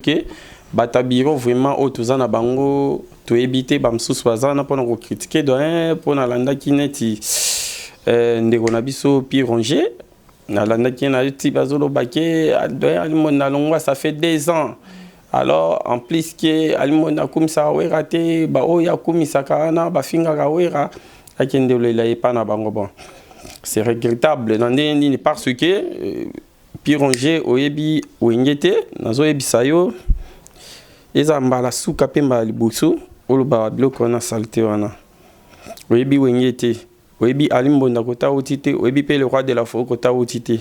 Que bato ya bureau vraiment oyo toza na bango, toyebi te, bamosusu baza wana mpona kocritiquer doyen. Mpo nalandaki neti ndeko na biso Pi Ronger, nalandaki na ti bazoloba ke doyen Ali Mbonda alongwa, ça fait 2 ans. Alors en plus ke Ali Mbonda akumisaka Wera te, baoyo akumisaka wana bafingaka Wera, akende olela epa na bango. Bon, c'est regrettable na ndenge nini? Parce que Pi Ronger, oyebi Wenge te. Nazoyebisa yo, eza mbala suka mpe mbala liboso oloba biloko wana, saleté wana. Oyebi Wenge te, oyebi Ali Mbonda kota uti te, oyebi mpe le roi de la forêt kota uti te.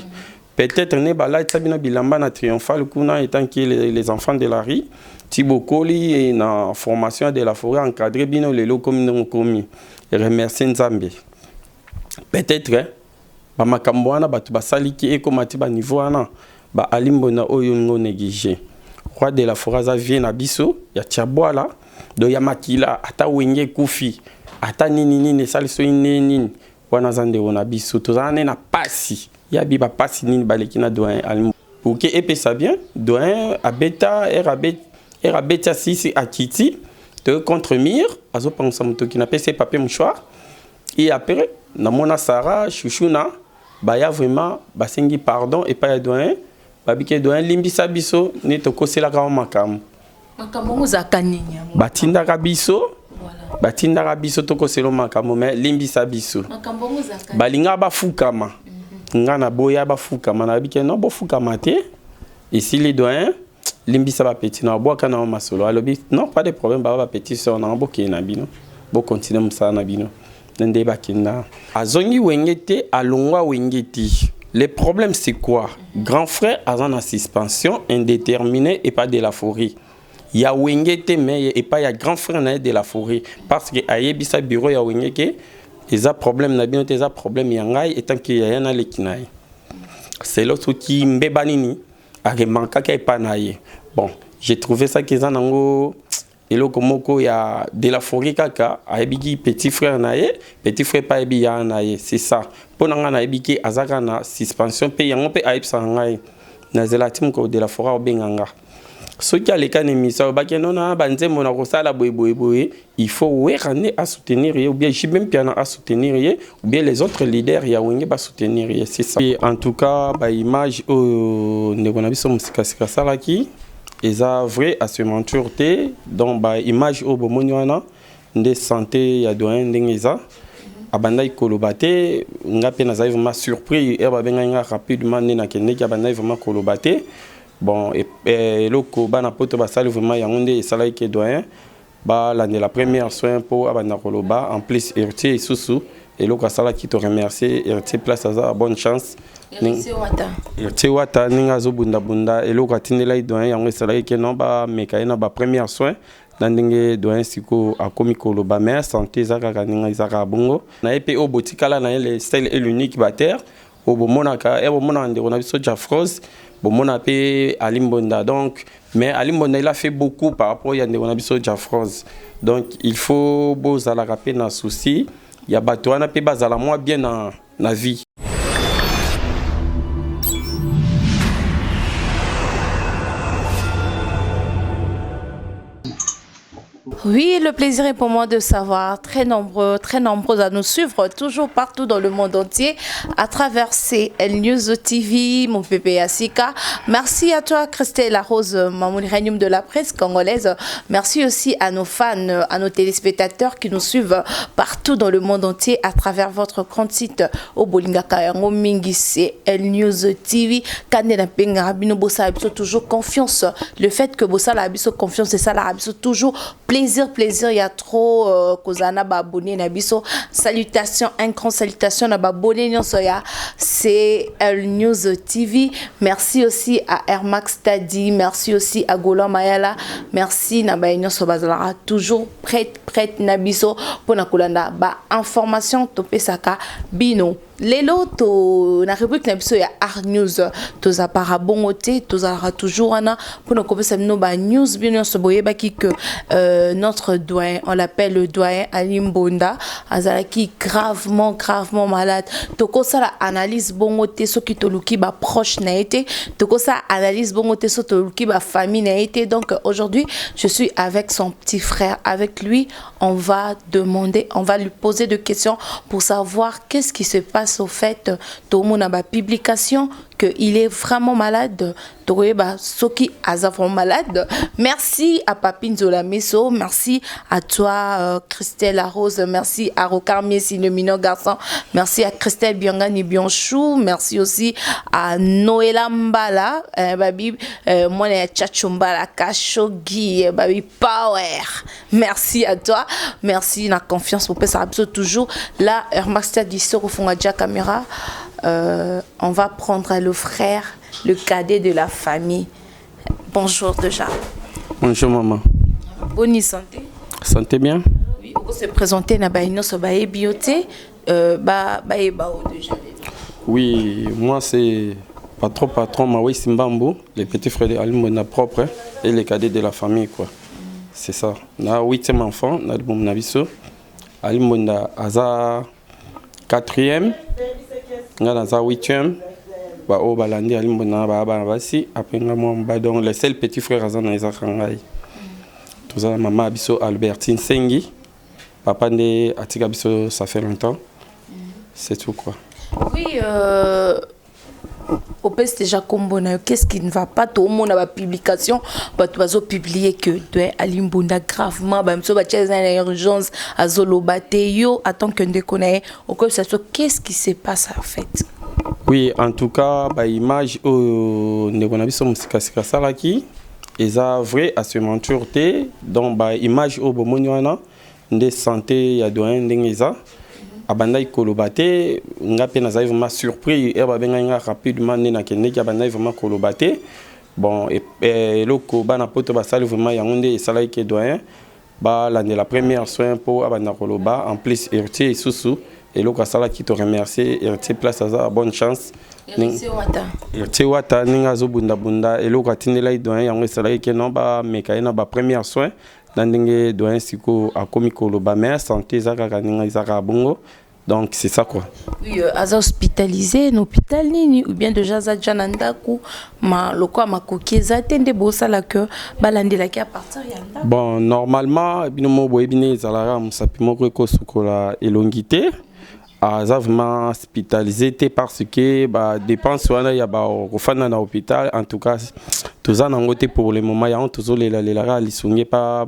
Peut-être ne balatisa bino bilamba na Triomphal kuna, étant que les enfants de la rue, ti bokoli na formation de la forêt, encadré bino, lelo komi ndenge okomi. Remercie Nzambe. Peut-être bamakambo wana bato basaliki ekóma ti baniveau wana. Baali Mbonda oyo ngo néglige roi de la forêt, aza vie na biso ya Tiabwala, donc ya makila. Ata Wenge ekufi, ata nini nini esali, soki nini nini wana, aza ndeko na biso. Tozala nde na pasi yabi bapasi nini baleki na doyen Ali pour ke epesa bien. Doyen abeta ere, abeti asisi, akiti toye contre mur, azopangisa motoki, napesi ye papier mouchoir. Et après namona Sara Chuchuna baya vraiment basengi pardon epai ya doyen, babiki: "Doyen, limbisa biso, nde tokoselaka wa makambo." Makambo yango ezalaka nini yango? Batindaka biso, batindaka biso tokosela makambo, mais limbisa biso. Makambo yango ezalaka? Balingaka bafukama, nga na boya bafukama, nayebi ke no, bofukama te, esili. Doyen, limbisa bapetits na babwaka na masolo. Alobi: "Non, pas de problème, baba bapetits sœur nanga, bokende na bino, bokontinue mosala na bino." Nde bakenda. Azongi Wenge te, alongwa Wenge te. Le problème, c'est quoi? Grand frère aza na suspension indéterminée et pas de la forêt ya Wenge te, mais epai ya grand frère na ye de la forêt, parce que ayebisa bureau ya Wenge ke eza problème na bino te, eza problème ya ngai étant que yaya naleki na ye. Selo soki mbeba nini aremarkaki epai na ye. Bon, j'ai trouvé ça ke eza nango eloko moko ya de la forêt kaka ayebiki petit frère na ye, petit frère mpe ayebi ya na ye. C'est ça. Mpo na ngai, nayebi ke aza kaka na suspension, mpe yango mpe ayebisaka ngai. Nazela ti mokolo de la forêt aobenga nga. Soki aleka na émission, alobaki nona banzembo na kosala boye boye boye, il faut Wera nde asoutenir ye, ou bien JB Mpiana asoutenir ye, ou bien les autres leaders ya Wenge basoutenir ye. C'est ça. Et en tout cas, baimage oyo ndeko na biso mosikasika asalaki eza vrai, à se mentir te. Donc baimage oyo bomoni wana nde santé ya doyen ndenge eza. Abandaki koloba te. Nga mpe nazali vraiment surpris ere babengaki nga rapidement nde nakendeki. Abandaki vraiment koloba te. Bon, eloko bana poto basali vraiment, yango nde esalaki ke doyen balandela première soin mpo abanda koloba. En plus, Héritier lisusu eloko asalaki, to remercier Héritier place aza, bonne chance. Héritier Wata ndenge azobundabunda, eloko atindelaki doyen, yango esalaki ke non, bameka ye na bapremière soin na ndenge doyen sikoyo akomi koloba. Mais santé eza kaka ndenge eza kaka bongo na ye. Mpe oyo botikala na ye, le seul et l'unique batteur oyo bomonaka e bomonaka ndeko na biso Jafrose, bomona mpe Ali Mbonda. Donc, mais Ali Mbonda, il a fait beaucoup par rapport ya ndeko na biso Jafrose. Donc il faut bozalaka mpe na souci ya bato wana mpe bazala mwa bien na vie. Oui, le plaisir est pour moi de savoir très nombreux à nous suivre toujours partout dans le monde entier à travers CL News TV, mon pépé Asika. Merci à toi, Christelle La Rose, Mamouni Regnum de la presse congolaise. Merci aussi à nos fans, à nos téléspectateurs qui nous suivent partout dans le monde entier à travers votre grand site obolingaka yango mingi, CL News TV. Kande na bino bosala toujours confiance. Le fait que bosala biso confiance, c'est ça la toujours plaisir, plaisir. Il y a trop kozana ba abonné na biso. Salutations, un grand salutation na ba abonné nyonso ya CL News TV. Merci aussi à Air Max Tadi, merci aussi à Gola Mayala, merci na ba nyonso bazalaka toujours prête, prête na biso pona kolanda ba information topesaka bino. Lelo to na rubrique na biso ya Art News, tozapaka bongo te, tozalaka toujours wana mpona kopesa bino ba news. Bino nyonso boyebaki que notre doyen, on l'appelle le doyen Ali Mbonda, azalaki gravement, gravement malade. Tokosala analyse bongo te soki toluki baproche na ye te, tokosala analyse bongo te soki toluki bafamille na ye te. Donc aujourd'hui, je suis avec son petit frère. Avec lui, on va demander, on va lui poser des questions pour savoir qu'est-ce qui se passe au fait. Tomona ba publication que il est vraiment malade, tokoyeba soki aza vraiment malade. Merci à Papi Nzola Meso, merci à toi, Christelle Arose, merci à Rocard Messi, le mignon garçon, merci à Christelle Biangani Bianchou, merci aussi à Noëlla Mbala, babi mwana ya Chacho Mbala Kashogi, babi Power, merci à toi, merci na confiance pour ça toujours là. Master du Soro Fonga caméra, on va prendre le frère, le cadet de la famille. Bonjour déjà. Bonjour maman. Bonne santé. Santé bien. Oui, on se présenter na ba nyonso bayebi yo te, ba bayeba o déjà. Oui, moi c'est patron patron Maui Simbambu, le petit frère de Ali Mbonda propre et le cadet de la famille quoi. C'est ça. Na huitième enfant, na album na biso. Ali Mbonda aza quatrième, nga naza huitième. Ba oyo balandi Ali Mbonda na baya bana basi, après nga mwa mobali. Donc le seul petit frère aza na ezaka ngai. Toza na mama ya biso Albertine Sengi, papa nde atika biso ça fait longtemps. C'est tout quoi. Oui, opesi déjà kombo na yo. Qu'est-ce qui ne va pas? Tomona bapublication, bato bazopublie que doyen Ali Mbonda gravement, bamiso batia eza na urgence, azoloba te. Yo en tant que ndeko na ye, okoyebisa biso qu'est-ce qui se passe en fait? Oui, en tout cas baimage oyo ndeko na biso mosikasika asalaki eza vrai, ase mentir te. Donc baimage oyo bomoni wana nde santé ya doyen ndenge eza. Abandaki koloba te. Nga mpe nazali vraiment surpris ere babengaki nga rapidement nde nakendeki. Abandaki vraiment koloba te. Bon, eloko bana poto basali vraiment, yango nde esalaki ke doyen balandela première soin mpo abanda koloba. En plus Héritier lisusu eloko asalaki, to remercier Héritier place aza, bonne chance. Héritier Wata ndenge azobundabunda, eloko atindelaki doyen, yango esalaki ke non, bameka ye na bapremière soin na ndenge doyen sikoyo akomi koloba. Mais santé eza kaka ndenge eza kaka bongo. Donc c'est ça quoi. Oui, aza hospitalisé na hôpital nini ou bien déjà aza déjà na ndako? Ma lokola makoki eza te nde bosala ke balandelaki à partir ya ndako? Bon, normalement bino mo boyebi nde ezalaka, mosapi moko ekosukola elongi te. Aza vraiment hospitalisé te parce que badépense wana ya bakofanda na hôpital, en tout cas toza nango te pour le moment. Yango tozolelalelaka lisungi epa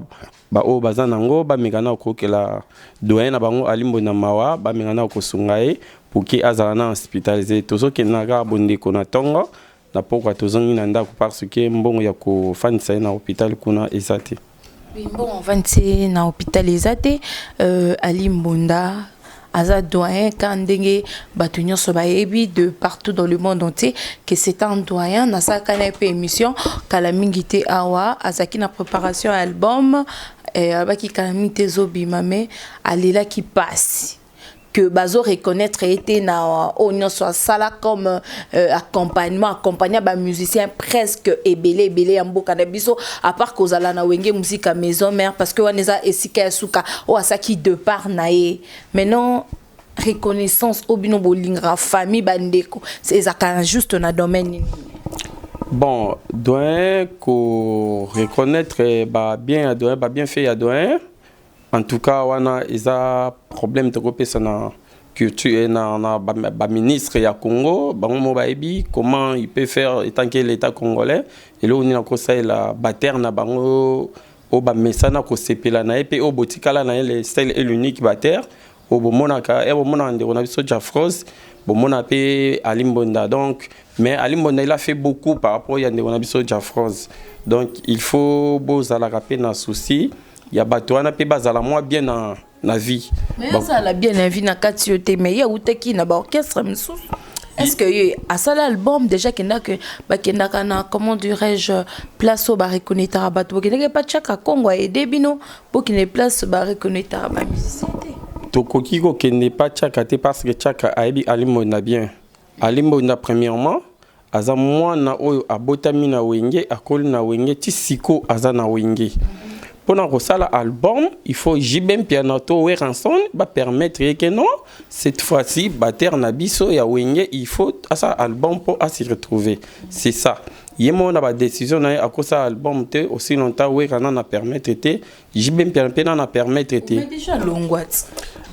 baoyo baza nango, bameka na kokokela doyen na bango Ali Mbonda mawa, bameka na kosunga ye pour ke azala na hospitalisé. Tozokende na kaka bondeko na ntongo na pokwa, tozongi na ndako parce que mbongo ya kofandisa ye na hôpital kuna eza te. Mbongo ovandisi ye na hôpital eza te. Ali Mbonda aza doyen ka ndenge bato nyonso bayebi de partout dans le monde entier que c'est un doyen. Nasalaka na ye mpe émission kala mingi te awa. Azalaki na préparation ya album, alobaki kala mingi te ezobima, mais alelaki pasi que bazo reconnaître ye te na oyo nyonso asala comme accompagnement, accompagner bamusicien presque ebele ebele ya mboka na biso, à part kozala na Wenge Musica Maison Mère, parce que wana eza esika ya suka oyo asalaki départ na ye. Maintenant reconnaissance oyo bino bolingaka famille, bandeko, ezalaka juste na domaine nini? Bon, doyen ko reconnaître ba bien ya doyen, ba bienfait ya doyen, en tout cas wana eza problème tokopesa na culture na baministre ya Congo. Bango mo bayebi comment il peut faire étant que l'État congolais, eloko nini akosalela batteur na bango oyo bamesana kosepela na ye mpe oyo botikala na ye, le seul et l'unique batteur oyo bomonaka e bomonaka ndeko na biso Jafros, bomona mpe Ali Mbonda. Donc mais Ali Mbonda, il a fait beaucoup par rapport ya ndeko na biso Jafros. Donc il faut bozalaka mpe na souci ya bato wana mpe bazala mwa bien na vie. Mais azala bien na vie na kati yo te, mais ye awutaki na baorchestre mosusu. Est ce que ye asala album déjà? Kendaka, bakendaka na, comment dirais-je, place oyo bareconnaîtraka bato, bokendaki epa Tiaka Kongo aide bino, bokende place bareconnaîtraka bamusicien te? Tokoki kokende pa Tchaka te, parce que Tchaka ayebi Ali Mbonda bien. Ali Mbonda, premièrement, aza mwana oyo abotami na Wenge, akoli na Wenge, ti siko aza na Wenge. Mpona kosala album, il faut JB Mpiana to Werrason bapermettre ye ke non, cette fois-ci batteur na biso ya Wenge, il faut asala album mpo ase retrouver. C'est ça, ye moko na badécision na ye, akosala album te aussi longtemps Wera na permettre te, JB Mpiana mpe na permettre te. Mais déjà alongwa ti.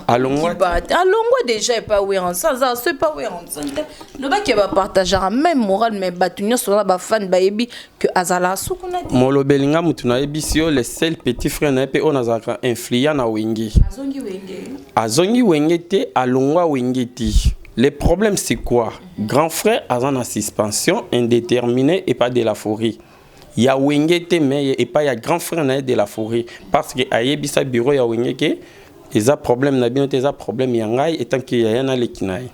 Alongwa. Alongwa déjà epa Werrason, aza so epa Werrason te. Lobaki ya bapartageaka même moral, mais bato nyonso wana, bafans bayebi ke azala sukuna te. Molobeli nga mutu nayebisi yo, le seul petit frère na ye mpe oyo nazalaka influent na Wenge. Azongi Wenge? Azongi Wenge te, alongwa Wenge te. Le problème, c'est quoi? Grand frère aza na suspension indéterminée epa de la Forêt ya Wenge te, mais epai ya grand frère na ye de la Forêt, parce que ayebisa bureau ya Wenge ke eza problème na bino te, eza problème ya ngai etanke yaya naleki na ye.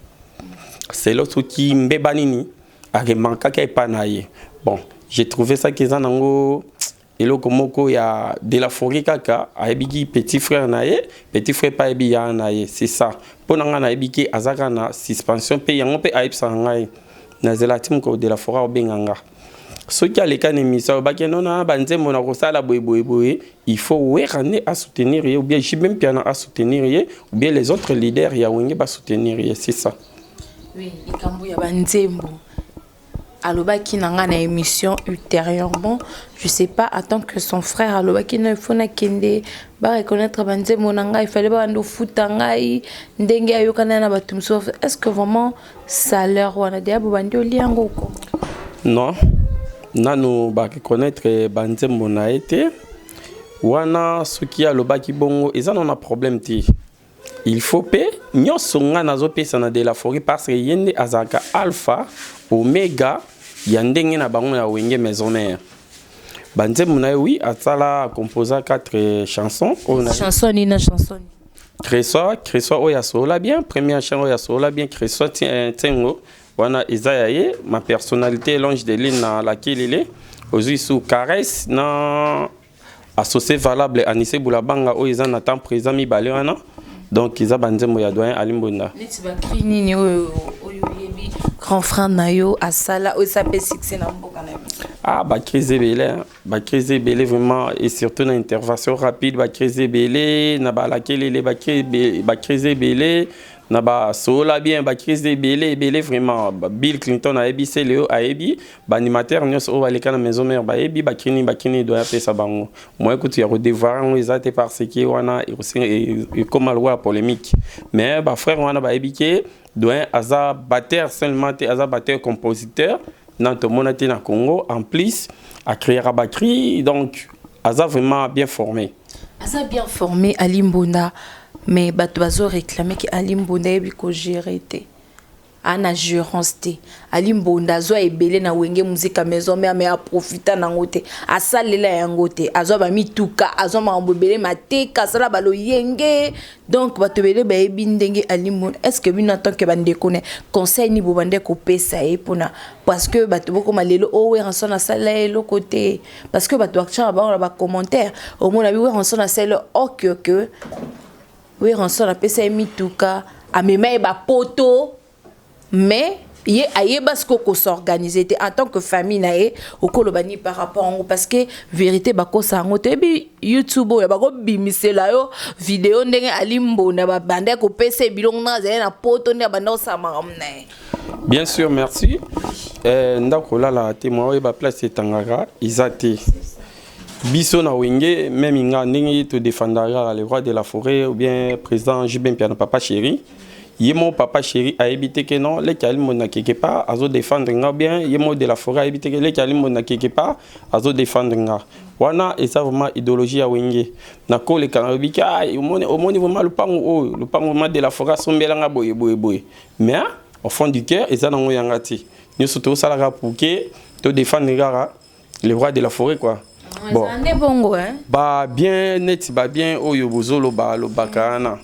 Selo soki mbeba nini aremarkaki epai na ye. Bon, j'ai trouvé ça ke eza nango eloko moko ya de la Forêt kaka ayebiki petit frère na ye, petit frère mpe ayebi ya na ye. C'est ça, mpo na ngai nayebi ke aza kaka na suspension mpe yango mpe ayebisaka ngai. Nazela ti mokolo de la Forêt obenga nga. Soki aleka na émission, alobaki nona banzembo na kosala boye boye boye, il faut Wera nde asoutenir ye, ou bien JB Mpiana asoutenir ye, ou bien les autres leaders ya Wenge basoutenir ye. C'est ça. Oui, likambo ya banzembo, alobaki na nga na émission ultérieurement, je sais pas, en tant que son frère, alobaki na il faut nakende bareconnaître banzembo na ngai, ifale babanda ofuta ngai ndenge ayokana na bato mosusu. Est ce que vraiment salaire wana deya bobandi olia yango ko? Non, nanu bareconnaître banzembo na ye te. Wana soki alobaki bongo, eza nano na problème te. Il faut mpe nyonso ngai nazopesa na de la Forêt, parce que ye nde azalaka alpha omega ya ndenge na bango ya Wenge Maison Mère. Banzembo na ye, oui, asala, composa 4 chansons oyo. Chanson nini na chanson nini? Crésois, Crésois oyo asolola bien, première chanson oyo asolola bien, Crésois Ntengo wana eza ya ye. Ma personnalité, l'ange de l'île na lakelele, ozwi su caresse na associé valable Anise Bulabanga oyo eza na temps présent, mibale wana. Donc eza banzembo ya doyen Ali Mbonda. Neti bacri nini oyo oyebi grand frère na yo asala, oyo esa mpe succès na mboka na biso? Ah, bacris ebele, bacris ebele vraiment, et surtout na intervention rapide, bacris ebele na balakelele, bacris ebele na basola bien, bacris ebele ebele vraiment. Bill Clinton ayebi, Seleo ayebi, baanimateur nyonso oyo baleka na Maison Mère bayebi bakrini bakrini doya apesa bango. Moyen kutu ya kodevoir yango eza te, parce que wana ekóma lokola polémique. Mais bafrère wana bayebi ke doyen aza batteur seulement te, aza batteur compositeur na tomona te na Congo. En plus acréera bacri, donc aza vraiment bien formé. Aza bien formé, Ali Mbonda, mais bato bazoréclame ke Ali Mbonda ayebi kogérer te, ana gérance te. Ali Mbonda azwa ebele na Wenge Musica Maison Mère, mais aprofita nango te, asalela yango te. Azwa bamituka, azwa makambo ebele, mateka, asala baloyenge. Donc bato ebele bayebi ndenge Ali Mbonda. Est ce que bino en tant que bandeko ne, conseil ni bobande kopesa ye mpona, parce que bato bokoma lelo o Werrason asala ye eloko te, parce que bato batiaka bango na bacommentaire, omona bi Werrason asala ok ke Werrason apesa ye mituka, amema ye bapoto, mais ye ayeba sikoyo kos'organiser te. En tant que famille na ye, okoloba nini par rapport yango? Parce que vérité bakosa yango, toyebi YouTube oyo bakobimisela yo video ndenge Ali Mbonda babanda kopesa ye biloko ndenge azali na poto, nde abanda kosala makambo na ye. Bien sûr, merci. Ndako olala te, mwa oyeba place etangaka eza te. Biso na Wenge, même nga, ndenge todefendaka kaka le roi de la forêt ou bien président JB Mpiana, papa chéri, ye mo papa chéri ayebi te ke non, leki Ali Mbonda quelque part azodefendre nga, bien ye mo de la forêt ayebi te ke leki Ali Mbonda quelque part azodefendre nga. Wana eza vraiment idéologie ya Wenge. Nakoleka, nalobi ke omoni, omoni vraiment lupango oyo, lupango vraiment de la forêt asombelanga boye boye boye, mais au fond du cœur eza nango yanga te. Nyonso tosalaka pour ke todefendre kaka le roi de la forêt, quoi. Bon, nde bongo, hein? Ba bien neti ba bien oyo bozoloba alobaka wana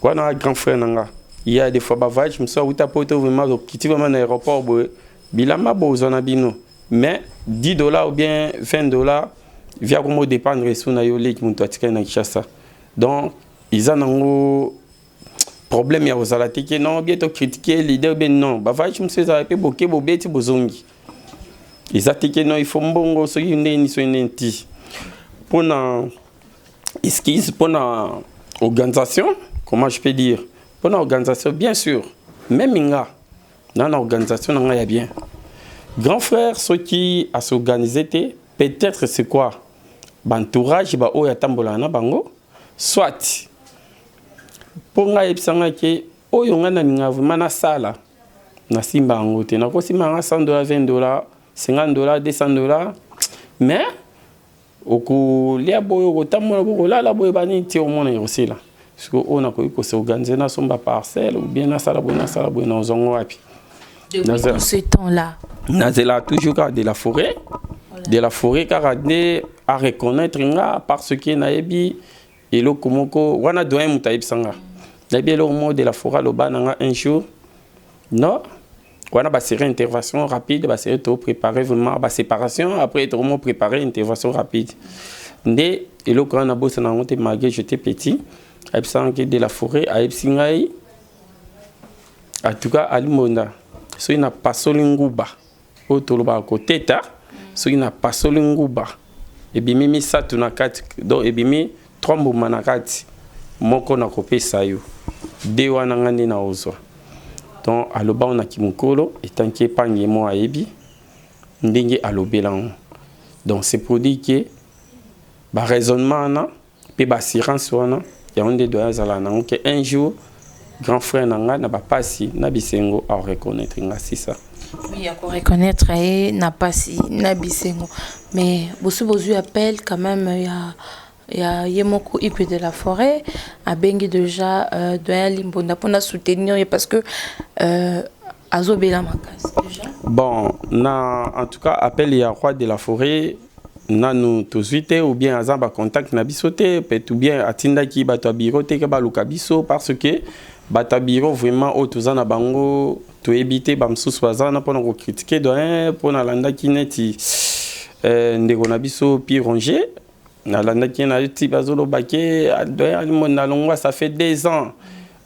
wana, grand frère na nga, il y a des fois bavoyage mosusu awuta poto, vraiment okiti vraiment na aéroport boye, bilamba bozwa na bino, mais 10 $ ou bien 20 $, via komo dépendre esu na yo leki moto atikali na Kinshasa. Donc eza nango. Problème ya kozala te ke non, bien tocritiquer leader, bien non. Bavoyage mosusu ezala mpe boke, bobeti, bozongi. Eza te ke non, il faut mbongo, soki ndeni, soki ndeni ti mpona excuse, mpona organisation. Comment je peux dire, mpona organisation, bien sûr, même nga na organisation na ngai ya bien. Grand frère soki as'organiser te, peut-être c'est quoi, baentourage baoyo atambolaka na bango, soit mpo ngai ayebisa ngai ke oyo ngai nalinga vraiment nasala, nasimba yango te. Nakosimba yanga 100 $, 20 $, 50 $, 200 $, mais okolia boye, okotambola boye, okolala boye, banini ti omona ekosila. Sikoyo oyo nakoki kos'organiser, nasomba parcelle ou bien nasala boye, nasala boye, nazongo wapi? Depuis tout ce temps-là? Nazela toujours kaka de la forêt, de la forêt kaka nde areconnaître nga, parce que nayebi eloko moko wana. Doyen moto ayebisa nga, nayebi eloko moko de la forêt aloba na nga un jour. Non, wana basérie intervention rapide, basérie topréparer vraiment baséparation, après tokomo préparer intervention rapide. Nde eloko wana nabosana yango te, malgré j'étais petit. Ayebisanga ke de la forêt ayebisi ngai: en tout cas, Ali Mbonda, soki napasoli nguba oyo tolobaka koteta, soki napasoli nguba, ebimi misato na kati, donc ebimi trois mbuma na kati, moko nakopesa yo, de wana nga nde naozwa. Donc aloba onaki mokolo etanki epangi mo ayebi ndenge alobela yango. Donc c'est pour dire que baraisonnement wana mpe baassurance wana, yango nde doyen azala nango ke un jour grand frère na ngai na bapasi na bisengo areconnaître nga, c'est ça. Oui, ya koreconnaître ye na pasi na bisengo. Mais bosi bozwi appel quand même ya ye moko Igwe de la Forêt abengi déjà doyen Limbonda mpona soutenir ye, parce que azobela makasi déjà? Bon, na en tout cas appel ya roi de la forêt nanu tozwi te, ou bien aza bacontact na biso te peut, ou bien atindaki bato ya biro te ke baluka biso, parce que bato ya biro vraiment oyo toza na bango, toyebi te. Bamosusu baza wana mpona kocritiquer doyen, mpona alandaki neti ndeko na biso Pierre Ronger, nalandaki ye na ti bazoloba ke doyen Alimonda alongwa, ça fait 2 ans.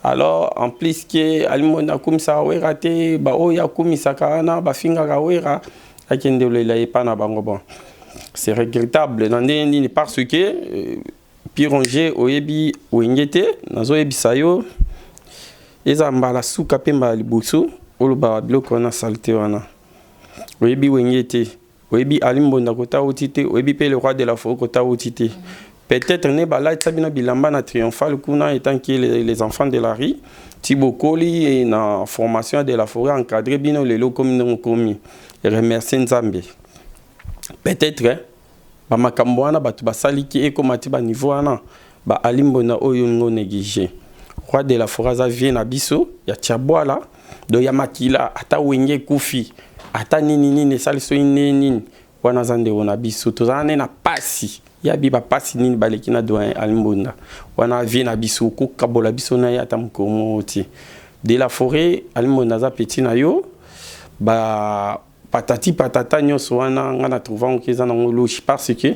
Alors en plus ke Alimonda akumisaka Wera te, baoyo akumisaka wana bafingaka Wera, akende olela epa na bango. Bon, c'est regrettable na ndenge nini? Parce que Pierre Ronger, oyebi Wenge te. Nazoyebisa yo, eza mbala suka mpe mbala liboso olobaka biloko wana saleté wana. Oyebi Wenge te, oyebi Ali Mbonda kota uti te, oyebi mpe le roi de la forêt kota uti te. Peut-être ne balatisa bino bilamba na triomphal kuna étant que les enfants de la rue, ti bokoli na formation de la forêt, encadré bino, lelo okomi ndenge okomi. Remercie Nzambe. Peut-être bamakambo wana bato basaliki ekóma ti baniveau wana. Baali Mbonda oyo ngo néglige roi de la forêt, aza vie na biso ya tiabwala, donc ya makila. Ata Wenge ekufi, ata nini nini esali, soki nini nini, wana aza ndeko na biso. Tozala nde na pasi yabi bapasi nini baleki na doyen Ali Mbonda wana, vie na biso, kokabola biso na ye ata mokolo moko ti. De la forêt, Ali Mbonda aza petit na yo. Ba patati patata nyonso wana, nga na trouva ngo eza nango louche, parce que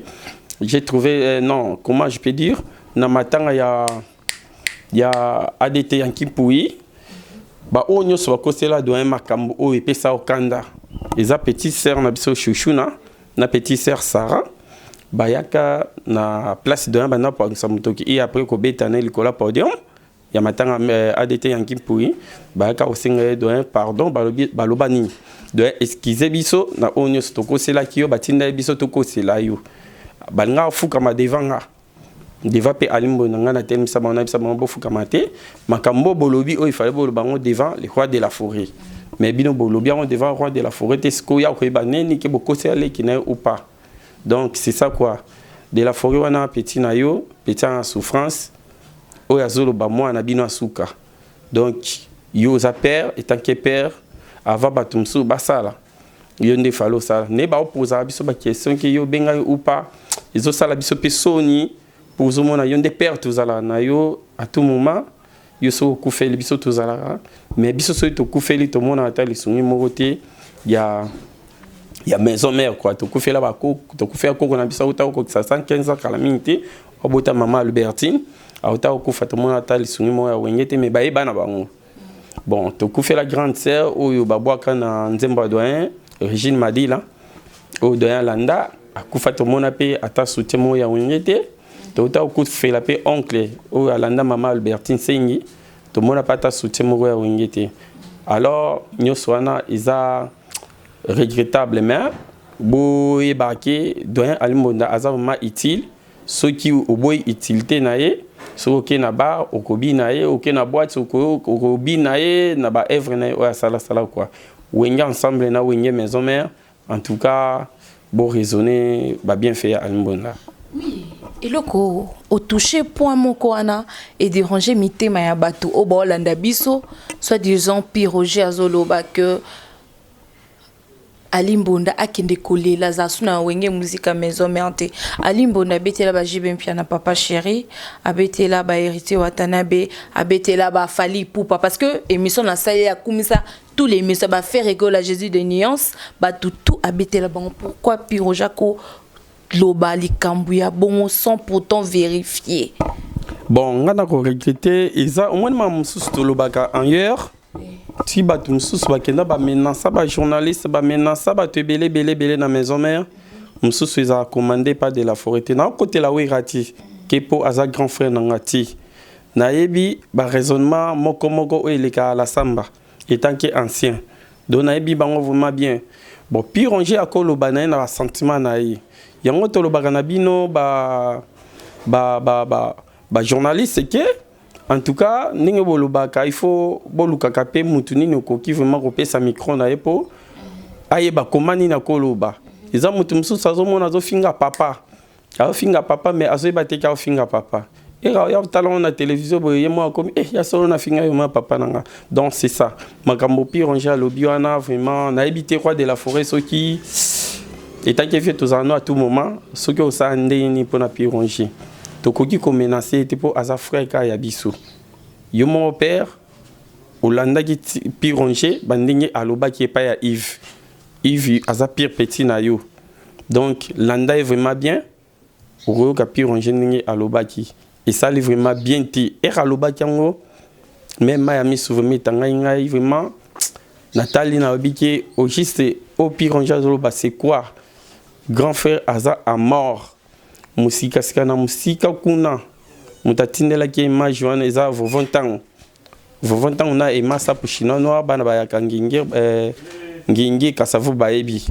j'ai trouvé non, comment je peux dire, na matanga ya ADT ya Nkimpui, baoyo nyonso bakosela doyen makambo oyo epesa okanda, eza petite sœur na biso Chouchou na petite sœur Sarah. Bayaka na place doyen, banda koangisa motoki e après kobeta na likolo ya podium ya matanga ADT ya Nkimpui. Bayaka kosenga ye doyen pardon. Balobi, baloba nini? Doyen, excuse biso na oyo nyonso tokoselaki yo, batinda ye biso tokosela yo. Balingaka fukama devant nga, devant mpe Ali Mbonda. Ngai natelemisa bango, nayebisa bango: bofukama te. Makambo bolobi oyo, ifale boloba yango devant le roi de la forêt, mais bino bolobi yango devant roi de la forêt te. Sikoyo ya koyeba neni ke bokosela leki na ye ou pas. Donc c'est ça quoi. De la forêt wana petit na yo, petit en souffrance oyo azoloba mwana bino asuka. Donc yo oza père, étant que père, avant bato mosusu basala, yo nde fale osala. Nde baopozaka biso baquestion ke yo obengai ou pas, ezosala biso mpe soni mpo ozomona yo nde père, tozalaka na yo à tout moment. Yo soki okufeli biso, tozalaka, mais biso soki tokufeli, tomonaka ata lisungi moko te ya maison mère quoi. Tokufela bako, tokufela koko na biso auta kokokisa 115 ans kala mingi te, obota mama Albertine. Auta kokufa, tomona ata lisungi moko ya Wenge te, mais bayeba na bango. Bon, tokufela grande sœur oyo babwaka na nzembo ya doyen, Régine Madila, oyo doyen alanda, akufa, tomona mpe ata soutien moko ya Wenge te. Touta kokufela mpe oncle oyo alanda mama Albertine Sengi, tomona mpe ata soutien moko ya Wenge te. Alors nyonso wana eza regrettable, mais boyebaka ke doyen Ali Mbonda aza vraiment utile. Soki oboyi utilité na ye, soki okei na bar, okobi na ye, okei na boîte, okobi na ye na baœuvre na ye oyo asalasala quoi. Wenge Ensemble na Wenge Maison Mère, en tout cas boraisonner babienfait ya Ali Mbonda. Oui, eloko otouche point moko wana edérange mitema ya bato oyo baolanda biso. Soit disant Piroger azoloba ke Ali Mbonda akende kolela, aza su na Wenge Musica Maison Mère te. Ali Mbonda abetela ba JB Mpiana, papa chéri, abetela ba Héritier Watanabe, abetela ba Fally Ipupa, parce que émission nasali akumisa tous les émissions, baFerre Gola, Jésus de nuance, bato tout abetela bango. Pourquoi Piroger koloba likambo ya bongo sans pourtant vérifier? Bon, nga na koregretter eza omoni ma mosusu tolobaka ailleurs ti bato mosusu bakenda bamenacer bajournaliste, bamenacer bato ebele ebele ebele na Maison Mère. Mosusu ezala commandé par de la forêt te. Nakokotela Wera ti ke mpo aza grand frère na nga ti nayebi baraisonnement moko moko oyo elekaka la samba étant que ancien, donc nayebi bango vraiment bien. Bon, Piroger akoloba na ye na basentiment na ye. Yango tolobaka na bino ba ba ba ba bajournaliste ke en tout cas ndenge bolobaka, il faut bolukaka mpe mutu nini okoki vraiment kopesa micro na ye mpo ayeba koma nini akoloba. Eza mutu mosusu azomona azofinga papa, azofinga papa, mais azoyeba te ke azofinga papa. Era oya tala ngo na télévision boye, ye moko akomi eh, ya solo nafinga yo ma papa na nga. Donc c'est ça makambo Piroger alobi wana. Vraiment nayebi te, roi de la forêt, soki etanke vie tozala no à tout moment, soki osala ndenge nini mpona Piroger, tokoki komenacer ye te mpo aza frère kaka ya biso. Yo moko père olandaki Piroger bandenge alobaki epai ya Yves. Yves aza pire petit na yo, donc landa ye vraiment bien, okoyoka Piroger ndenge alobaki. Esali vraiment bien te ere alobaki yango, mais mai ya miso vraiment etangai ngai. Vraiment natali, nalobi ke au juste oyo Piroger azoloba, c'est quoi? Grand frère aza à mort mosika sika na mosika kuna. Moto atindelaki image wana eza Vovo Ntango, Vovo Ntango na Ema Sapu Chinois noir. Bana bayaka Ngingi, Ngingi Kasavu, bayebi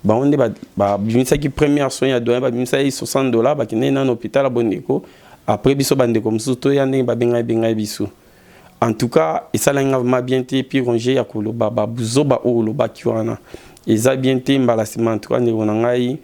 bango nde babimisaki première soin ya doyen. Babimisaki 60 $, bakendeki nano hôpital ya bondeko. Après biso bandeko mosusu toya ndenge babengai bengai biso. En tout cas esalaki nga vraiment bien te. Piroger ya koloba babuzoba oyo olobaki wana eza bien te. Mbala nsima, en tout cas ndeko na ngai,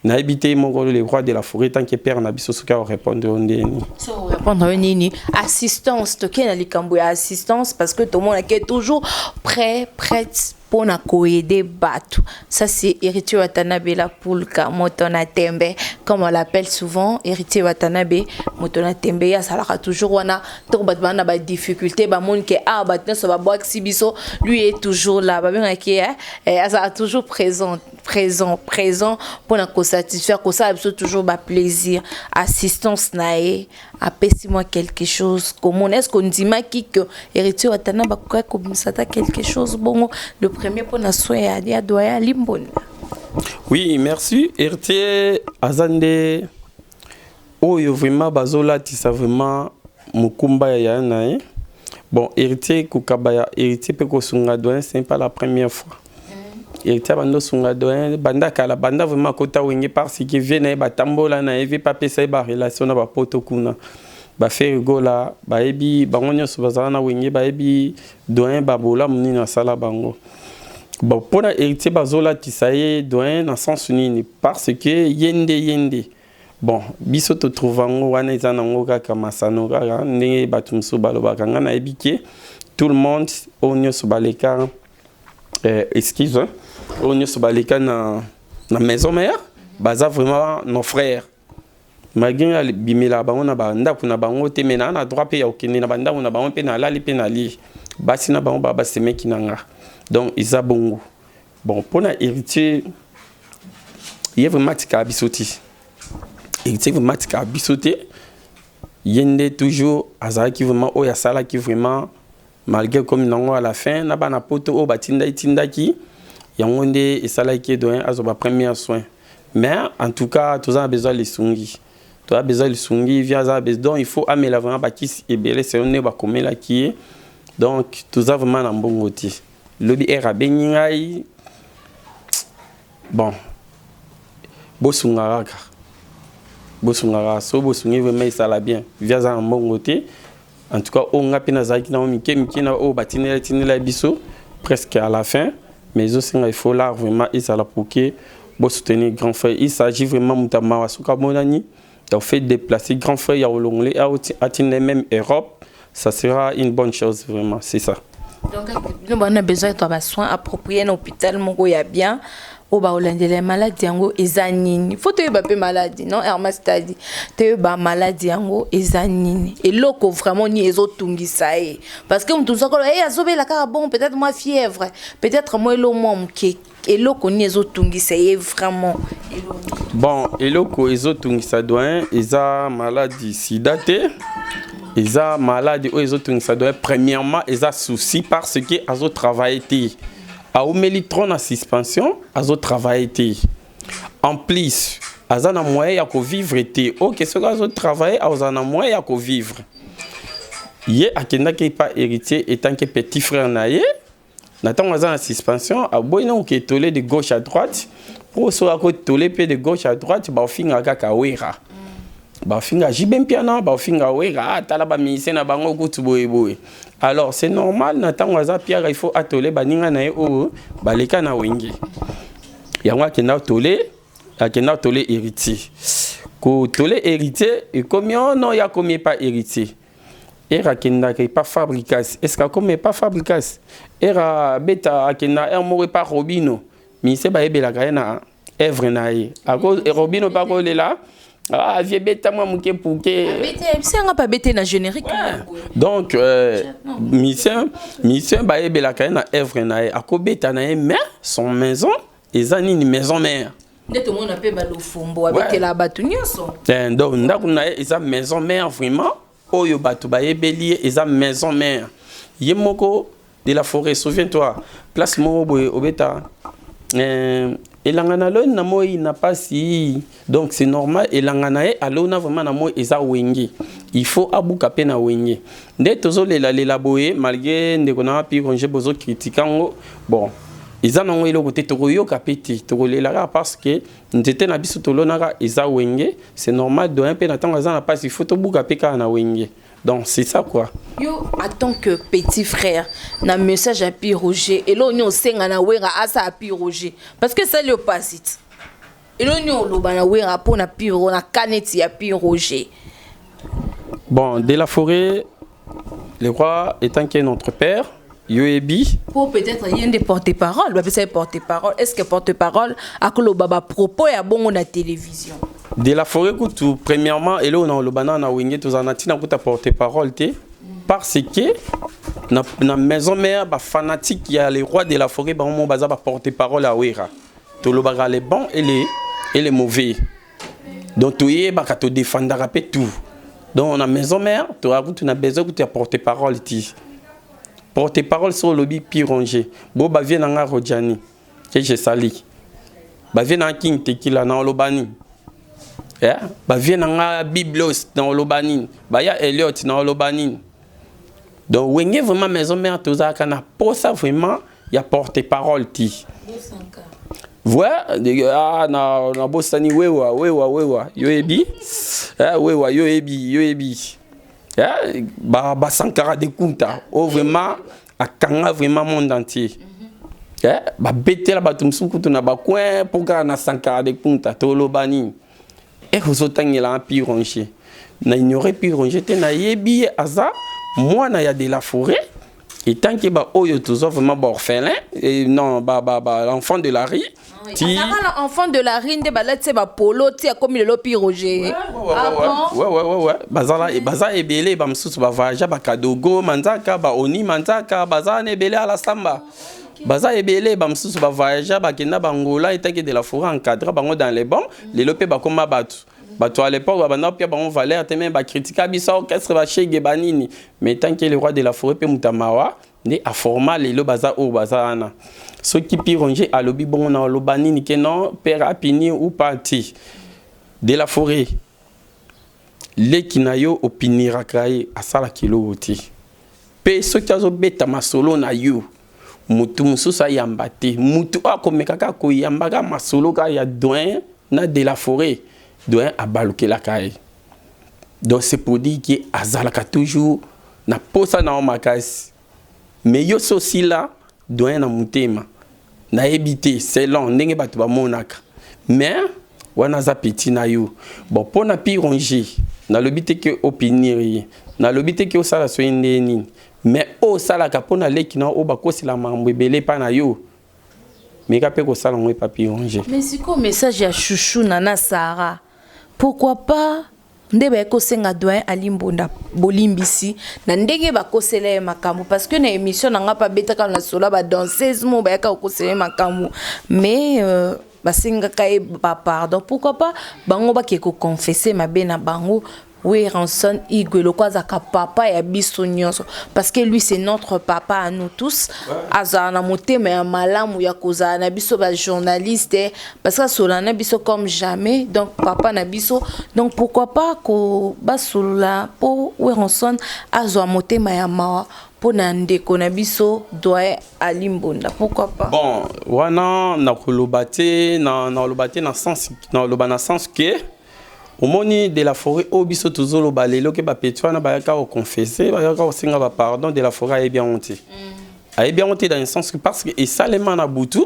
nayebi te moko le roi de la forêt tant que père na biso, soki akorépondre yo ndeni. So répondre yo nini? Assistance, tokei na likambo ya assistance, parce que tomonaki toujours prêt, prête mpona koaider bato. Ça, c'est Héritier Watanabe, la pulka, moto na tembe, comme on l'appelle souvent. Héritier Watanabe, moto na tembe, ye azalaka toujours wana ntongo bato baa na badifficulté, bamoni ke ah, bato nyonso babwakisi biso, lui est toujours là. Babengaki azalaka toujours présent, présent, présent mpona kosatisfaire, kosala biso toujours baplaisir. Assistance na ye apesi mwa quelque chose komona. Est ce que ondimaki ke Héritier Watanabe akokaki kobimisa ata quelque chose bongo le premier mpona soin ya doyen Ali Mbonda? Oui, merci. Héritier aza nde oyo vraiment bazolatisa vraiment mokumba ya yaya na ye. Bon, Héritier kokaba ya Héritier mpe kosunga doyen, ce n'est pas la première fois. Héritier abanda osunga doyen banda kala, banda vraiment akota Wenge, parce que vie na ye batambola na ye, vie mpe apesa ye barelation na bapoto kuna. BaFerre Gola bayebi bango nyonso, bazala na Wenge, bayebi doyen babolamu nini asala bango. Bon, mpona Héritier bazolatisa ye doyen na sens nini? Parce que ye nde, ye nde. Bon, biso totrouve yango wana eza nango kaka masano, kaka ndenge bato mosusu balobaka. Ngai nayebi ke tout le monde oyo nyonso baleka, excuse, oyo nyonso baleka na Maison Mère baza vraiment nos frères, malgré bimelaka bango na bandako na bango te, mais naa na droit mpe ya kokende na bandako na bango mpe nalali mpe nalie basi na bango, baa basemeki na nga. Donc eza bongo. Bon, mpona Héritier, ye vraiment atikaka biso te. Héritier vraiment atikaka biso te. Ye nde toujours azalaki vraiment oyo asalaki vraiment, malgré comme nango à la fin na bana poto oyo batindaki tindaki yango nde esalaki doyen azwa ba premiers soins. Mais en tout cas, toza na besoin lisungi, toza besoin lisungi. Vieux aza besoin, donc il faut amela vraiment bakisi ebele selon nde bakomelaki ye. Donc toza vraiment na mbongo te. Lobi ere abengi ngai, bon, bosunga kaka, bosunga kaka. So bosungi vraiment, esala bien. Vieux aza na mbongo te. En tout cas, oyo nga mpe nazalaki nango mike mike na oyo batindela tindela biso presque à la fin, mais ezosenga, il faut là vraiment ezala pour que bosoutenir grand frère. Il s'agit vraiment moto mawa. Soki amonani ya fait déplacer grand frère ya kolongole atinda même Europe, ça sera une bonne chose vraiment, c'est ça. Donc bino bana besoin ya basoins approprié na hôpital moko ya bien oyo baolandela maladi yango eza nini. Faut toyeba mpe maladi non Hermas tadi, toyeba maladi yango eza nini, eloko vraiment nini ezotungisa ye, parce que moto mosusu e azobela kaka, bon, peut-être mwa fièvre, peut-être mwa elo mwa moke. Eloko nini ezotungisa ye vraiment? Bon, eloko ezotungisa doyen eza maladi sida te. Eza maladi oyo ezotungisa doyen, premièrement eza souci, parce que azotravaille te, aumeli trop na suspension, azotravaille te. En plus aza na moyen ya kovivre te. Ok, soki azotravaille, azala na moyen ya kovivre. Ye akendaki epa Héritier en tant que petit frère na ye. Na ntango aza na suspension, aboyi na koketole de gauche à droite, mpo soki akotole mpe de gauche à droite, baofinga kaka Wera, bafinga JB Mpiana, bafinga Wera, tala bamusicien na bango kutu boyeboye. Alors c'est normal, na ntango aza piaka, il faut atole baninga na ye oyo baleka na Wenge. Yango akenda tole, akenda tole Héritier. Kotole Héritier ekomi ono ya komi epa Héritier. Ere akendaka epa Fabricas, est ce que akomi epa Fabricas? Ere abeta, akenda ere moko epa Robino. Ministre bayebelaka ye na œuvre na ye. Robino mpe akolela: "Ah, vieux, beta mwa moke puke." Bisenga mpe abete na générique. Donc musicien bayebelaka ye na œuvre na ye, akobeta na ye, mais son maison eza nini? Maison mère. Nde tomona mpe balofombo abetela bato nyonso. Donc ndako na ye eza maison mère vraiment. Oyo bato bayebeli ye eza maison mère. Ye moko de la forêt, souviens-toi, place moko boye obeta elanga na loni na moi na pasi. Donc c'est normal, elanga na ye alona vraiment na moi eza Wenge, il faut abuka mpe na Wenge. Nde tozolelalela boye, malgré ndeko na wapi congé, bozokritika yango. Bon, eza nango eloko te, tokoyoka mpe te, tokolela kaka, parce que nzete na biso tolonaka eza Wenge. C'est normal, doyen mpe na ntango aza na pasi, il faut tobuka mpe kaka na Wenge. Donc c'est ça quoi. Yo, en tant que petit frère, na message ya Pi Roger, eloko nini osenga na Wera asa ya Pi Roger? Parce que esali yo pasi ti eloko nini oloba na Wera mpo na Piro na kaneti ya Pi Roger? Bon, de la forêt, le roi étant qui est notre père, yoyebi. Po peut-être ye nde porte-parole, bapesa ye porte-parole. Est ce que porte-parole akoloba bapropos ya bongo na télévision? De la forêt kutu, premièrement, eloko na oloba na Wenge, tozala na ntina kuta porte-parole te, parce que na maison mère, bafanatique ya le roi de la forêt, bango mo baza baporte-parole ya Wera. Tolobaka les bons et les mauvais, donc toyebaka, todefendaka mpe tout. Donc na maison mère, toza kutu na besoin kutu ya porte-parole ti. Porte-parole, so olobi Pi Roger, bo bavieux na nga Rojani ke je sali, bavieux na nga King Tekila, na oloba nini? Yeah? Bavieux na nga Biblos, na oloba nini? Baya Eliot, na oloba nini? Donc Wenge vraiment, maison mère, tozalaka na posa vraiment ya porte-parole ti. Ouais, ah, na bosani wewa wewa wewa, yoyebi, eh, wewa yoyebi yoyebi, eh, ba Sankara de Kunta o vraiment akanga vraiment monde entier. Eh, babetela bato mosusu kutu na bacoin mpo kaka na Sankara de Kunta. Toloba nini? Ere ozotangela Pi Roger, na ignore Pi Roger te. Nayebi ye aza mwana ya de la forêt, étant que baoyo tozwa vraiment baorphelin et non ba l'enfant de la rue. Ti enfant de la rue nde balati bapolo ti akomi lelo Pi Roger. Ouais, bazala, baza ebele. Bamosusu bavoyage, bakadogo manzaka, baoni manzaka, baza na ebele ala samba, baza ebele. Bamosusu bavoyage, bakenda bangola, etaki de la forêt encadre bango dans les bons. Lelo mpe bakóma bato. Bato à l'époque babanda kopia bango valeur te, me bakritika biso orchestre bashege banini. Mais tant que le roi de la forêt mpe moto mawa nde aforma lelo baza oyo baza wana. Soki Pironger alobi bongo, na oloba nini ke non, père apini ou pas ti de la forêt, leki na yo opiniraka ye, asalaka eloko te. Mpe soki azobeta masolo na yo, motu mosusu ayamba te. Motu oyo akomeka kaka koyambaka masolo kaka ya doyen na de la forêt, doyen abalukelaka ye. Donc c'est pour dire ke azalaka toujours na posa na yo makasi. Mais yo so osila doyen na motema, nayebi te selon ndenge bato bamonaka, mais wana aza petit na yo. Bon, mpo na Pironger, nalobi te ke opinir ye, nalobi te ke osala soki nde nini, mais oyo osalaka mpo na leki na oyo bakosela makambo ebele epa na yo, meka mpe kosala yango epa Pironger. Mais sikoyo message ya Chouchou na Sara, pourquoi pas nde baye kosenga doyen Ali Mbonda bolimbisi na ndenge bakosela ye makambo? Parce que na émission na nga mpe abetaka na solo badanseuse mo bayaka kokosela ye makambo, mais basengaka ye bapardon. Pourquoi pas bango bake koconfesse mabe na bango? Werrason Igwe loko azalaka papa ya biso nyonso, parce que lui, c'est notre papa à nous tous. Azala na motema ya malamu ya kozala na biso bajournaliste, parce que asola na biso comme jamais. Donc papa na biso, donc pourquoi pas ko basolola mpo Werrason azwa motema ya mawa mpo na ndeko na biso doyen Ali Mbonda? Pourquoi pas? Bon, wana nakoloba te, nakoloba te na sens, nakoloba na sens ke omoni de la forêt oyo biso tozoloba lelo ke bapeti wana bayaka koconfesse, bayaka kosenga bapardon, de la forêt ayebi yango te. Ayebi yango te dans le sens que parce que esalema na butu.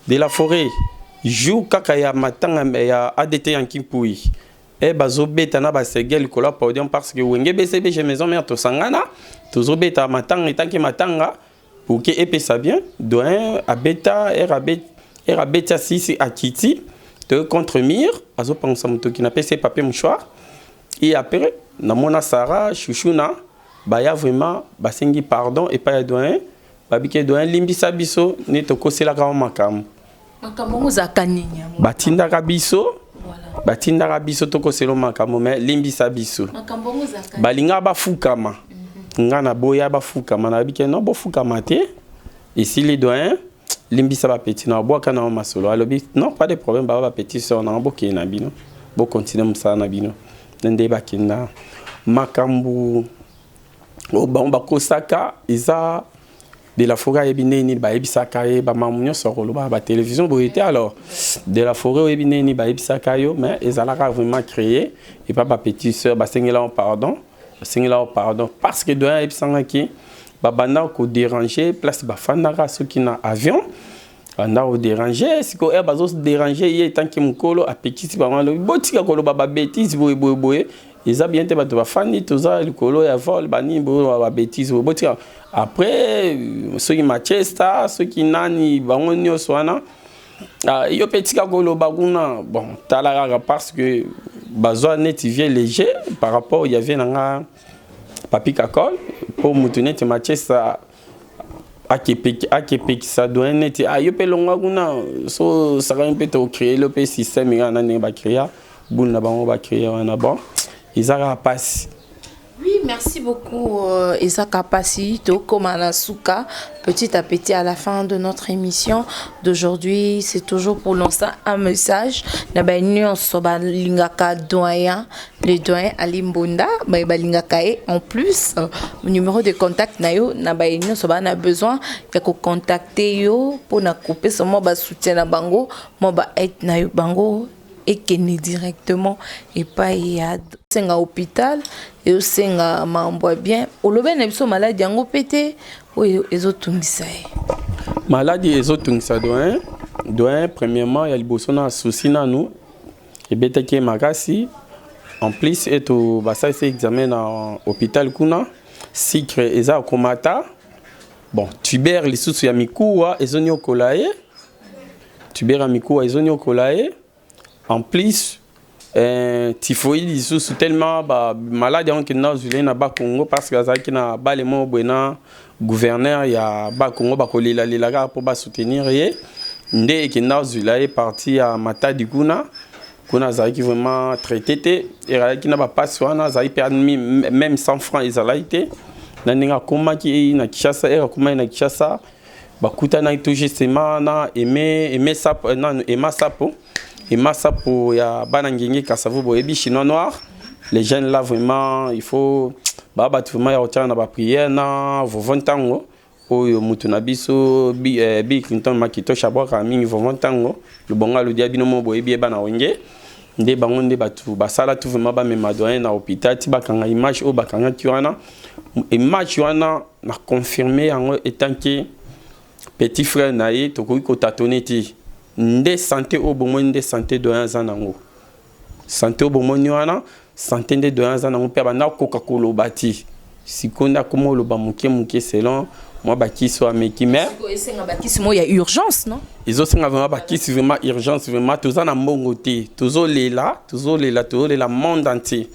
De la forêt, jour kaka ya matanga ya ADT Yanki Mpui, e bazobeta na basege likolo ya podium, parce que Wenge BCBG Maison Mère tosangana, tozobeta matanga etanke matanga pour ke epesa bien. Doyen abeta ere, abeti asisi, akiti to contre mur, azopangisa motoki, napesi ye papier mouchoir. Et après namona Sara Chouchouna baya vraiment basengi pardon epai ya doyen, babiki: "Doyen, limbisa biso nde tokoselaka wa makambo." Makambo yango ezalaka nini yango? Batindaka biso, batindaka biso tokosela makambo, mais limbisa biso. Makambo yango ezalaka? Balingaka bafukama, nga na boya bafukama, nayebi ke non, bofukama te, esili. Doyen, limbisa bapeti na babwaka na masolo. Alobi: "Non, pas de problème, baba bapeti sœur nanga, bokende na bino, bokontinue mosala na bino." Nde bakenda. Makambo oyo bango bakosaka eza de la forêt ayebi ndenge nini bayebisaka ye bamakambo nyonso ya koloba na batelevizio boye te. Alors de la forêt oyebi ndenge nini bayebisaka yo, mais ezalaka vraiment créé epa bapetite sœur. Basengela pardon, basengela pardon parce que doyen ayebisangaki babanda kodéranger place bafandaka. Soki na avion banda kodéranger, sikoyo ere bazodéranger ye, etanke mokolo apekisi bango, alobi: "Botika koloba babétise boye boye boye, eza bien te. Bato bafandi, toza likolo ya vol, banini boye, babétise boye, botika." Après soki Manchester, soki nani, bango nyonso wana: "Ah, yo mpe tika koloba kuna." Bon, tala kaka, parce que bazwa neti vie léger par rapport ya vie na nga Papi Kakol, mpo motu neti Manchester akepekisa doyen neti: "Ah, yo mpe longwa kuna." So sakani mpe tocréer lo mpe système kaka na ndenge bacréa bule na bango, bacréa wana. Bon, eza kaka mpasi. Oui, merci beaucoup, Eza Kapasi, Tokoma Suka. Petit à petit, à la fin de notre émission d'aujourd'hui, c'est toujours pour lancer un message. Na ba nyonso balingaka doyen, le doyen Ali Mbonda, ba balingaka ye. En plus, numéro de contact na yo, na ba nyonso ba na besoin ya ko contacter yo pour na couper mwa ba soutien na bango, mwa ba aide na yo bango ekende directement epai ya senga hôpital, ezosenga mambo ya bien. Olobi na biso maladi yango mpe te oyo ezotungisa ye. Maladi ezotungisa doyen. Doyen, premièrement, ya liboso na susi nanu ebetaki ye makasi. En plus eto basalisi examen na hôpital kuna, sucre eza komata. Bon, tuber lisusu ya mikuwa ezoniokola ye, tuber ya mikuwa ezoniokola ye. En plus typhoïde lisusu, tellement bamaladi yango kenda ozwile na Bakongo, parce que azalaki na bale moko boye na gouverneur ya Bakongo, bakolelalela kaka mpo basoutenir ye, nde ekenda ozwila ye parti ya Matadi kuna. Kuna azalaki vraiment traité te, ezalaki na bapasi wana, azalaki mpe même 100 francs ezalaki te. Na ndenge akomaki na Kinshasa, ere akomaki na Kinshasa, bakutanaki tout justement na Aimé Sapo, nanu Ema Sapo, Ema Sapo ya bana Ngenge Kasavu. Boyebi Chinois noir, les jeunes là, vraiment il faut baa bato vraiment ya kotiaka na baprière na vovo. Ntango oyo mutu na biso Bill Clinton Makitosh abwakaka mingi vovo, ntango lobongo alodia bino mo boyebi ye, bana Wenge nde bango nde bato basala tout vraiment bamema doyen na hôpital ti bakanga image oyo bakangaki wana. Image wana na confirme yango étant que petit frère na ye, tokoki kotâtonner te. Nde santé oyo bomoni, nde santé doyen aza nango. Santé oyo bomoni wana, santé nde doyen aza nango. Mpe abanda kokoka koloba te, sikoyo nde akoma oloba moke moke selon mwa bakisi oyo ameki, mais Esenga bakisi moko ya urgence, non? Ezosenga vraiment bakisi, vraiment urgence. Vraiment toza na mbongo te, tozolela, tozolela, tozolela monde entier.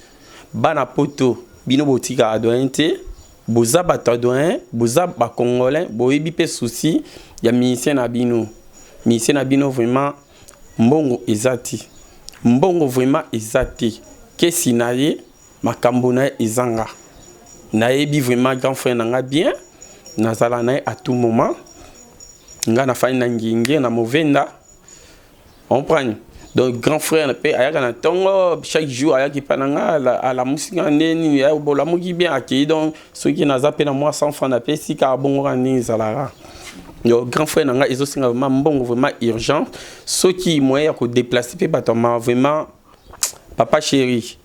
Bana Poto, bino botikaka doyen te, boza bato ya doyen, boza bacongolais, boyebi mpe souci ya musicien na bino. Musicien na bino vraiment mbongo eza te, mbongo vraiment eza te. Kesi na ye, makambo na ye ezanga. Nayebi vraiment grand frère na nga bien, nazala na ye à tout moment. Nga nafandi na Nginge na Movenda, comprendre? Donc grand frère mpe ayaka na ntongo chaque jour, ayaki mpa na nga, alamusi nga nde nini, bolamuki bien, akei. Donc soki naza mpe na mwa 100 franc, napesi kaka bongo, kaka ndenge ezalaka. Donc grand frère na nga ezosenga vraiment mbongo, vraiment urgent. Soki moyen ya kodéplacer mpe bato ma vraiment, papa chéri,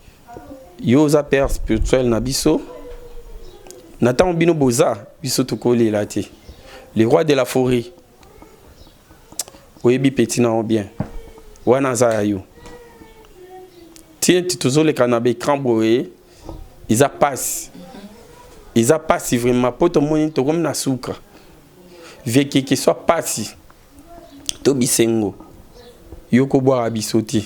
yo oza père spirituel na biso. Na ntango bino boza, biso tokolela te. Le roi de la forêt, oyebi petit na yo bien, wana aza ya yo. Ti neti tozoleka na baécran boye, eza pasi, eza pasi vraiment, mpo tomoni tokomi na suka. Viekeke swa pasi to bisengo, yo kobwaka biso te.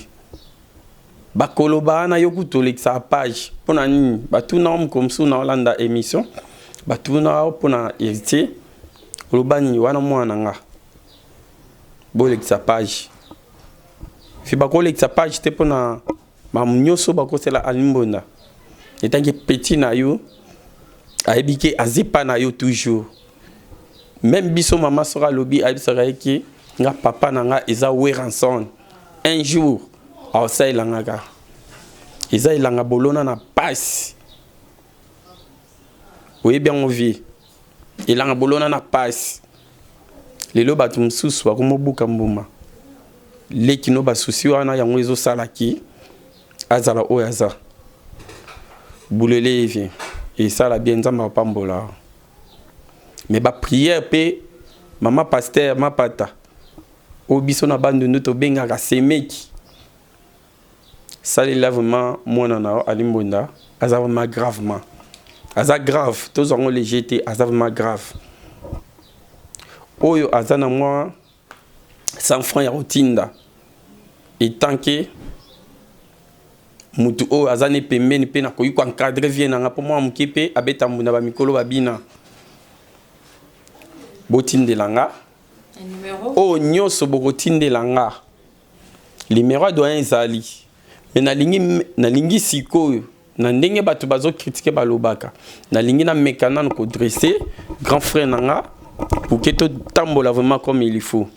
Bakoloba wana, yo kutu olekisaka page mpo na nini? Batuna yo moko mosusu na olanda émission, batuna yo mpo na Héritier, oloba nini? Wana mwana na nga, bolekisa page. Fi bakolekisa page te mpona makambo nyonso bakosela Alimbonda. Etanke petit na yo, ayebi ke azepa na yo toujours. Même biso, mama soki alobi, ayebisaka ye ke nga papa na nga eza Werrason. Un jour aosalelanga kaka eza elanga bolona na pasi, oyebi yango vie, elanga bolona na pasi. Lelo bato mosusu bakomobuka mbuma leki no basusi wana, yango ezosalaki azala oyo aza bulele. Evie esala bien, Nzambe apambola. Mais baprière mpe, mama pasteur Mapata, oyo biso na Bandundu tobengaka semeki, salela vraiment mwana na yo Alimbonda. Aza vraiment gravement, aza grave, tozwa yango léger te, aza vraiment grave. Oyo aza na mwa 100 francs ya kotinda, etanke mutu oyo aza ne pembeni mpe nakoki koencadrer vie na nga mpo mwana moke mpe abeta mbunda, bamikolo babina, botindela nga oyo nyonso bokotindela nga. Numéro ya doyen ezali, mais nalingi, nalingi sikoyo na ndenge bato bazocritiquer, balobaka, nalingi nameka nanu kodresser grand frère na nga pour que totambola vraiment comme il faut.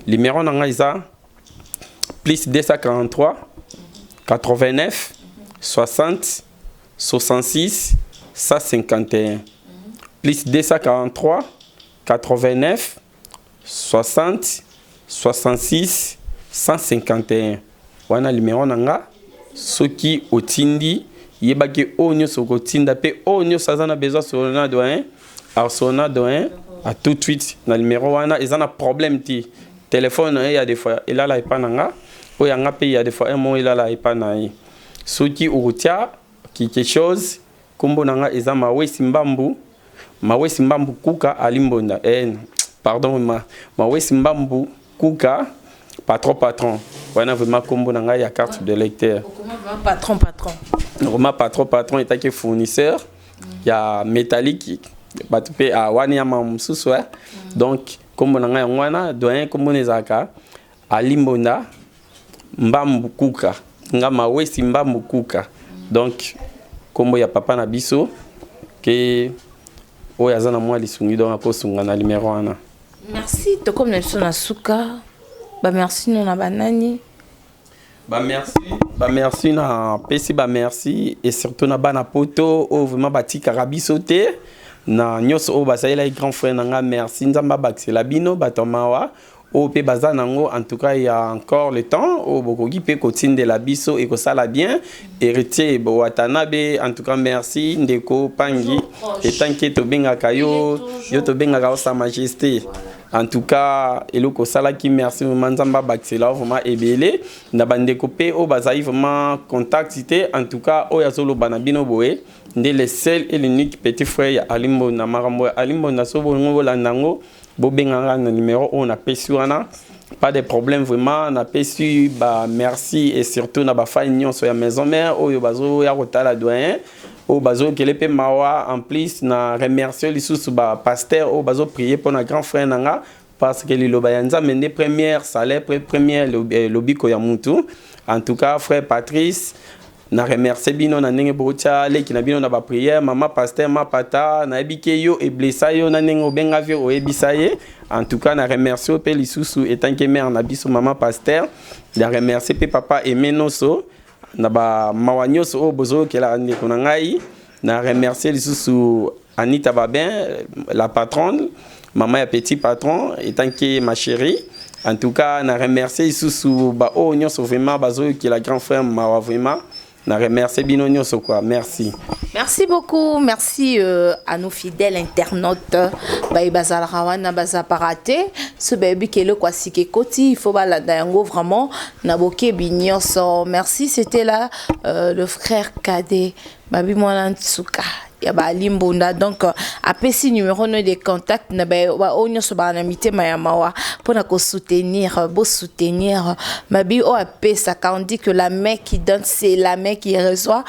Numéro na nga eza plus 243 89 60 66 151, plus 243 89 60 66 151. Wana numéro na nga. Soki otindi, yebaki oyo nyonso okotinda mpe oyo nyonso aza na besoin sona doyen, arsona doyen à tout de suite na numéro wana, eza na problème te. Telefone na ye ya des fois elala epa na nga, oyo yanga mpe ya des fois un mo elala epa na ye. Soki okotia quelque chose, nkombo na nga eza Mawesi Mbambu, Mawesi Mbambu Kuka Alimbonda, pardon, Mawesi Mbambu Kuka patron, patron wana vraiment nkombo na ngai ya carte de lecteur. Patron, patron. Vraiment patron, patron etaki fournisseur ya métallique, bato mpe wana ya mama mosusu. Donc nkombo na ngai yango wana. Doyen, nkombo na ezalaka Alimbonda. Mbambu Kuka, nga Mawesi Mbambu Kuka. Donc kombo ya papa na biso ke oyo aza na mwa lisungi, donc akosunga na numéro wana. Merci. Tokomi na biso na suka. Bamerci no na banani? Bamerci, bamerci na pesi, bamerci et surtout na bana Poto oyo vraiment batikaka biso te na nyonso oyo basalelaki grand frère na nga. Merci, Nzambe abakisela bino. Bato ya mawa oyo mpe baza nango, en tout cas il y a encore le temps oyo bokoki mpe kotindela biso, ekosala bien. Héritier Watanabe, en tout cas merci. Ndeko Pangi, etanke tobengaka yo, yo tobengaka yo Sa Majesté. En tout cas eloko osalaki, merci vraiment, Nzambe abakisela yo vraiment ebele. Na bandeko mpe oyo bazali vraiment contact te, en tout cas oyo azoloba na bino boye nde le seul et l'unique petit frère ya Ali Mbonda. Makambo ya Ali Mbonda, so bolingo bolanda yango, bobenganga na numéro oyo napesi wana, pas de problème. Vraiment napesi ba merci et surtout na bafans nyonso ya Maison Mère oyo bazoya kotala doyen, oyo bazokele mpe mawa. En plus na remercier lisusu bapasteur oyo bazoprier mpo na grand frère na nga, parce que liloba ya Nzambe nde première salaire, première lobiko ya mutu. En tout cas frère Patrice, na remercie bino na ndenge botia leki na bino na baprière. Mama pasteur Mapata, nayebi ke yo eblessa yo na ndenge obenga vie oyebisa ye. En tout cas na remercie mpe lisusu etanke mare na biso, mama pasteur. Na remercie mpe papa Aime Noso na bamawa nyonso oyo bozoyokelaka ndeko na ngai. Na remercie lisusu Anita Babin, la patronne, mama ya petit patron, etanke ma chérie. En tout cas na remercie lisusu baoyo nyonso vraiment bazoyokela grand frère mawa. Vraiment na remercie bino nyonso quoi, merci. Merci beaucoup. Merci à nos fidèles internautes. Baye bazalaka wana, baza te so bayebi ke eloko ya sika ekoti, il faut balanda yango vraiment na bokebi nyonso. Merci. C'était là le frère cadet, babi mwana nsuka ya baali Mbonda. Donc apesi numéro no de contact na baoyo nyonso baa na mitema ya mawa mpona kosoutenir, bosoutenir mabi oyo apesaka. On dit que la main qui donne, c'est la main qui reçoit.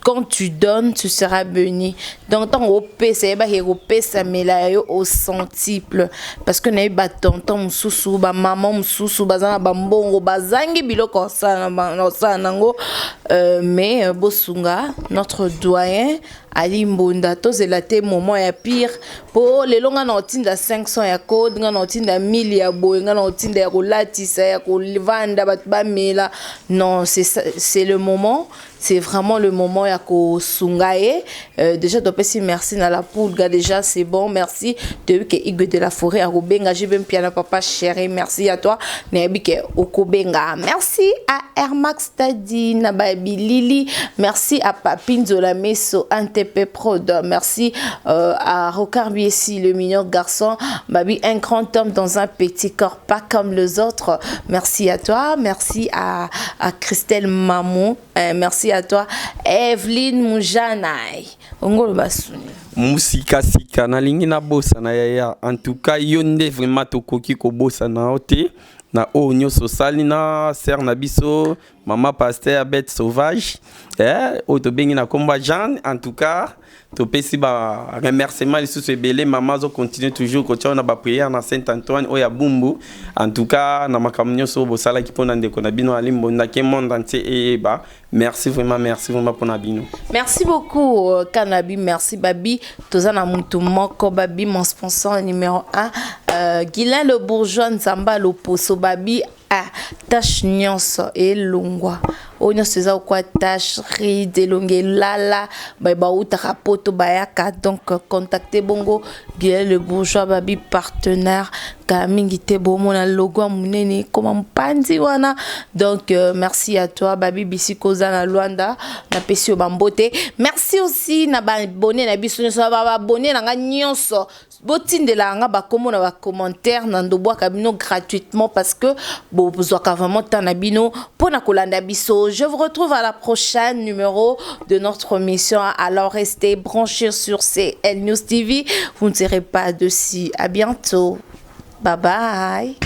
Quand tu donnes, tu seras béni. Donc ntango opesa, yebaki ekopesamela yo au centuple, parce que nayebi batonton mosusu, bamama mosusu baza na bambongo, bazangi biloko osala nango. Mais bosunga notre doyen Ali Mbonda. Tozela te moment ya pire mpo lelo nga na otinda 500 ya code, nga na otinda 1000 ya boye, nga na otinda ya kolatisa, ya kovanda, bato bamela. Non, c'est le moment, c'est vraiment le moment ya kosunga ye. Déjà topesi merci na la Pulga, déjà c'est bon, merci. Toyebi ke Igwe de la Forêt akobenga JB Mpiana, papa chéri, merci à toi, nayebi ke okobenga. Merci à Airmax Tadi na Babilili, merci à Papi Nzola Meso NTP Prod, merci à Rocard Biessi, le mignon garçon, babi un grand homme dans un petit corps, pas comme les autres, merci à toi. Merci à Christelle Mamou, merci à toi Evelyne Moujanai Ongolo Basuni. Musikasika nalingi nabosana yaya. En tout cas yo nde vraiment tokoki kobosana yo te na oyo nyonso osali na sœur na biso, mama pasteur Bête Sauvage, oyo tobengi na nkombo ya Jeanne. En tout cas topesi ba remerciement lisusu ebele. Mama azocontinue toujours kotia na baprière na Saint Antoine oyo ya Bumbu. En tout cas na makambo nyonso oyo bosalaki mpona ndeko na bino Ali Mbonda, ke monde entier eyeba, merci vraiment, merci vraiment mpona bino. Merci beaucoup Kanabi, merci Babi. Toza na mutu moko, Babi, mon sponsor numéro 1, Guilain le Bourgeois Nzamba Loposo, Babi, ah, tache nyonso elongwa, oyo nyonso eza okwa tache, ride, elongi elala, baye bautaka Poto bayaka. Donc contacte bongo Guilain le Bourgeois, babi partenaire kala mingi te, bomona logo ya monene ekoma mopanzi wana. Donc merci à toi babi, bisika oza na Lwanda, napesi yo bambote. Merci aussi na baabonnés na biso nyonso, baabonnés na nga nyonso, botindela nga bakombo na bacommentaire na ndobwaka bino gratuitement, parce que bozwaka vraiment temps na bino mpona kolanda biso. Je vous retrouve à la prochaine numéro de notre émission, alors restez branchés sur CL News TV, vous ne serez pas dessus. À bientôt, bye bye.